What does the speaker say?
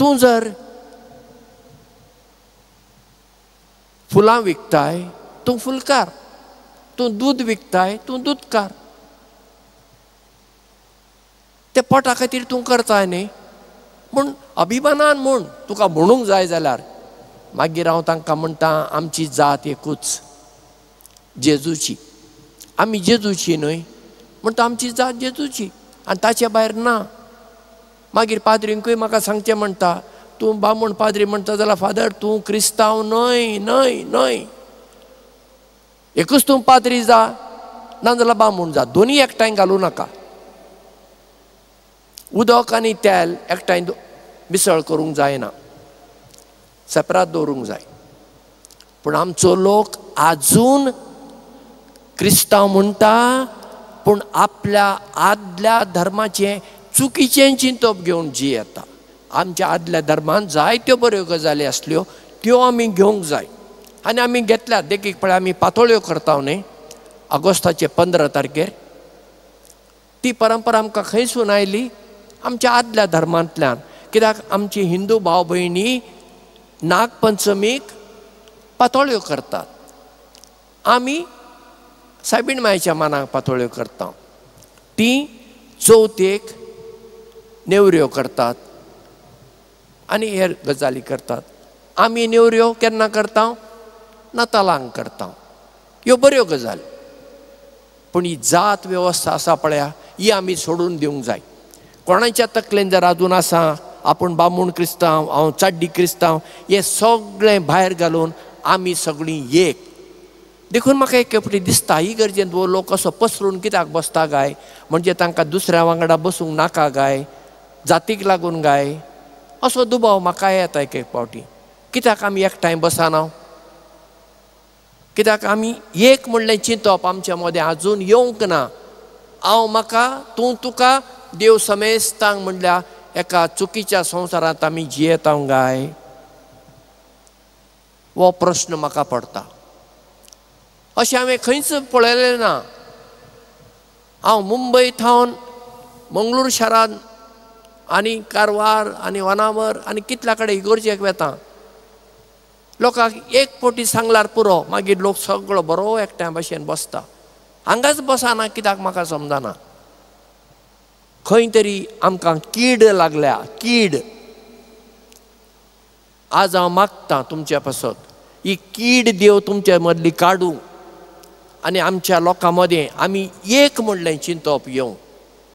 तूं जर फुलां विकताय तूं फुलकार, तूं दूद विकताय तूं दूदकार, ते पोटा खातीर तूं करताय न्ही. पूण अभिमानान म्हूण तुका म्हणूंक जाय जाल्यार मागीर हांव तांकां म्हणटा आमची जात एकूच, जेजूची. आमी जेजूची न्हय म्हणटा, आमची जात जेजूची आनी ताचे भायर ना. मागीर पाद्रींकूय म्हाका सांगचें म्हणटा, तूं बामूण पाद्री म्हणटा जाल्यार फादर तूं क्रिस्तांव न्हय न्हय न्हय, एकूच तूं पाद्री जा नाजाल्यार बामूण जा, दोनूय एकठांय घालूं नाका. उदक आनी तेल एकठांय मिसळ करूंक जायना, सेपरात दवरूंक जाय. पूण आमचो लोक आजून क्रिस्तांव म्हणटा, पूण आपल्या आदल्या धर्माचें चुकीचें चिंतप घेवन जियेता. आमच्या आदल्या धर्मान जायत्यो बऱ्यो गजाली आसल्यो, त्यो आमी घेवंक जाय आनी आमी घेतल्यात. देखीक पळय, आमी पातोळ्यो करता न्ही ऑगस्टाचे 15 तारखेर, ती परंपरा आमकां खंयसून आयली? आमच्या आदल्या धर्मांतल्यान. कित्याक आमची हिंदू भाव भयणी नागपंचमीक पातोळ्यो करतात, आमी सायबीण मायच्या मानाक पातोळ्यो करता, ती चवथेक नेवऱ्यो करतात आनी हेर गजाली करतात. आमी नेवऱ्यो केन्ना करता? नातालांक करता. ह्यो बऱ्यो गजाली, पूण ही जात वेवस्था आसा पळया, ही आमी सोडून दिवंक जाय. कोणाच्या तकलेन जर आजून आसा आपूण बामूण क्रिस्तांव, हांव चाड्डी क्रिस्तांव, हें सगळें भायर घालून आमी सगळीं एक. देखून म्हाका एक फावटी दिसता ही गरजेन हो लोक असो पसरून कित्याक बसता काय, म्हणजे तांकां दुसऱ्या वांगडा बसूंक नाका काय, जातीक लागून काय, असो दुबाव म्हाका येता एक एक फावटी. कित्याक आमी एकठांय बसना? कित्याक आमी एक म्हणलें चिंतप आमच्या मदें आजून येवंक ना. हांव म्हाका, तूं तुका, देव समेस्तांक म्हणल्या एका चुकीच्या संवसारांत आमी जियेता काय, हो प्रश्न म्हाका पडटा. अशें हांवें खंयच पळयलें ना. हांव मुंबय थावन मंगळूर शारांत आनी कारवार आनी वानावर आनी कितल्या कडेन इगर्जेक वेता, लोकांक एक फावटी सांगल्यार पुरो, मागीर लोक सगळो बरो एकठांय भशेन बसता. हांगाच बसना कित्याक म्हाका समजना. खंय तरी आमकां कीड लागल्या, कीड. आज हांव मागतां तुमच्या पासत, ही कीड देव तुमच्या मदली काडूं आनी आमच्या लोकां मदें आमी एक म्हणलें चिंतप येवं.